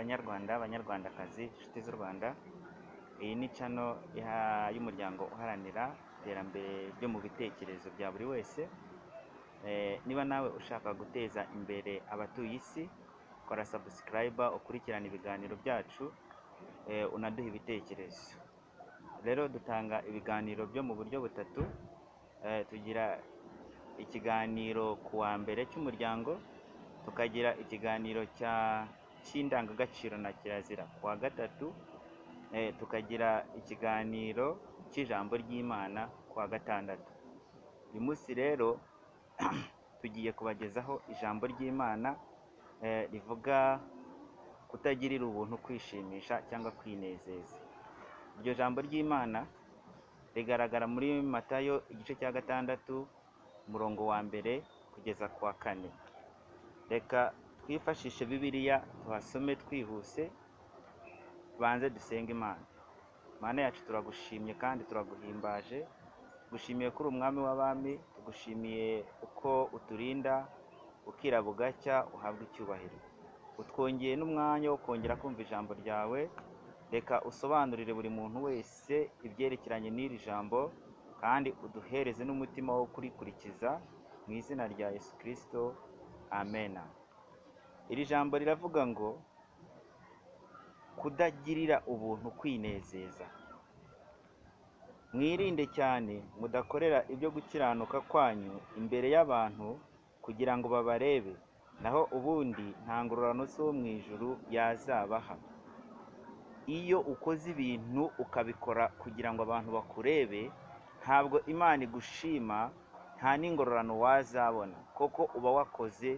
Banyarwanda, banyarwandakazi, inshuti z'u Rwanda, iyi ni channel y'umuryango uharanira iterambere ryo mu bitekerezo bya buri wese. Niba nawe ushaka guteza imbere abatuye isi, kora subscribe ukurikirane ibiganiro byacu, unaduhe ibitekerezo. Rero dutanga ibiganiro byo mu buryo butatu, tugira ikiganiro ku wa mbere cy'umuryango, tukagira ikiganiro cy'indangagaciro na kirazira ku wa gatatu, tukagira ikiganiro cy'ijambo ry'Imana ku wa gatandatu. Uyu munsi rero tugiye kubagezaho ijambo ry'Imana rivuga kutagirira ubuntu kwishimisha cyangwa kwinezeza. Iryo jambo ry'Imana rigaragara muri Matayo igice cya 6 umurongo wa 1 kugeza ku wa 4. Reka twifashishe Bibiliya tuhasome twihuse, tubanze dusenge Imana. Mana yacu, turagushimye kandi turaguhimbaje, tugushimiye ko uri umwami w'abami, tugushimiye uko uturinda bukira bugacya, uhabwa icyubahiro. Utwongeye n'umwanya wo kongera kumva ijambo ryawe, reka usobanurire buri muntu wese ibyerekeranye n'iri jambo, kandi uduhereze n'umutima wo kurikurikiza, mu izina rya Yesu Kristo, amena. Iri jambo riravuga ngo kudagirira ubuntu kwinezeza. Mwirinde cyane mudakorera ibyo gukiranuka kwanyu imbere y'abantu kugira ngo babarebe, naho ubundi nta ngororano zo mu ijuru yazabaha. Iyo ukoze ibintu ukabikora kugira ngo abantu bakurebe, ntabwo Imana igushima, nta n'ingororano wazabona, kuko uba wakoze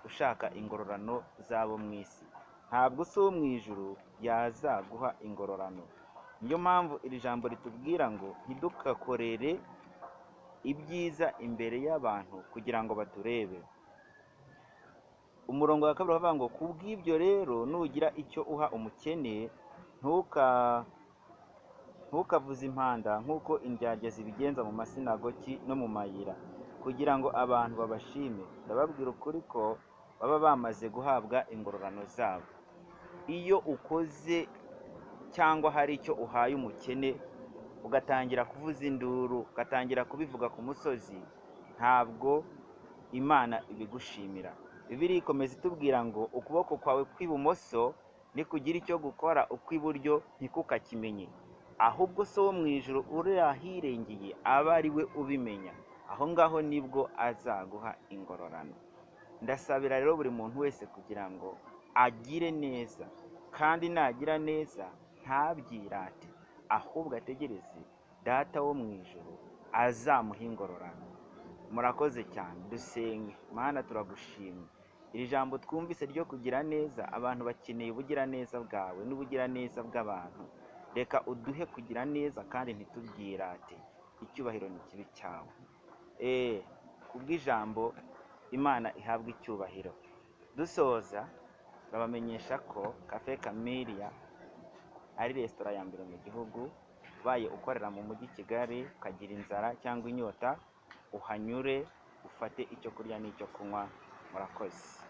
ushaka ingororano z'abo mu isi. Ntabwo so wo mu ijuru yazaguha ingororano. Niyo mpamvu iri jambo ritubwira ngo ntidukakorere ibyiza imbere y'abantu kugira ngo baturebe. Umurongo wa 2 uravuga ngo kubw'ibyo rero nugira icyo uha umukene, ntukavuze impanda nk'uko indyarya zibigenza mu masinagogi no mu mayira, kugira ngo abantu babashime. Ndababwira ukuri ko baba bamaze guhabwa ingororano zabo. Iyo ukoze cyangwa hari icyo uhaye umukene, ugatangira kuvuza induru, ugatangira kubivuga ku musozi, ntabwo Imana ibigushimira. Bibiliya ikomeza itubwira ngo ukuboko kwawe kw'ibumoso nikugira icyo gukora, ukw'iburyo ntikukakimenye, ahubwo so wo mu ijuru uri ahirengeye aba ari we ubimenya. Aho ngaho nibwo azaguha ingororano. Ndasabira rero buri muntu wese kugira ngo agire neza, kandi nagira neza ntabyirate, ahubwo ategereze Data wo mu ijuru azamuha ingororano. Murakoze cyane, dusenge. Mana, turagushimye. Iri jambo twumvise ryo kugira neza, abantu bakeneye ubugiraneza bwawe n'ubugiraneza bw'abantu. Reka uduhe kugira neza kandi ntitubyirate. Icyubahiro ni kibi cyawe. Kubw'ijambo Imana ihabwa icyubahiro. Dusoza babamenyesha ko Cafe Camellia ari resitora ya mbere mu gihugu. Ubaye ukorera mu mujyi Kigali ukagira inzara cyangwa inyota, uhanyure ufate icyo kurya n'icyo kunywa. Murakoze.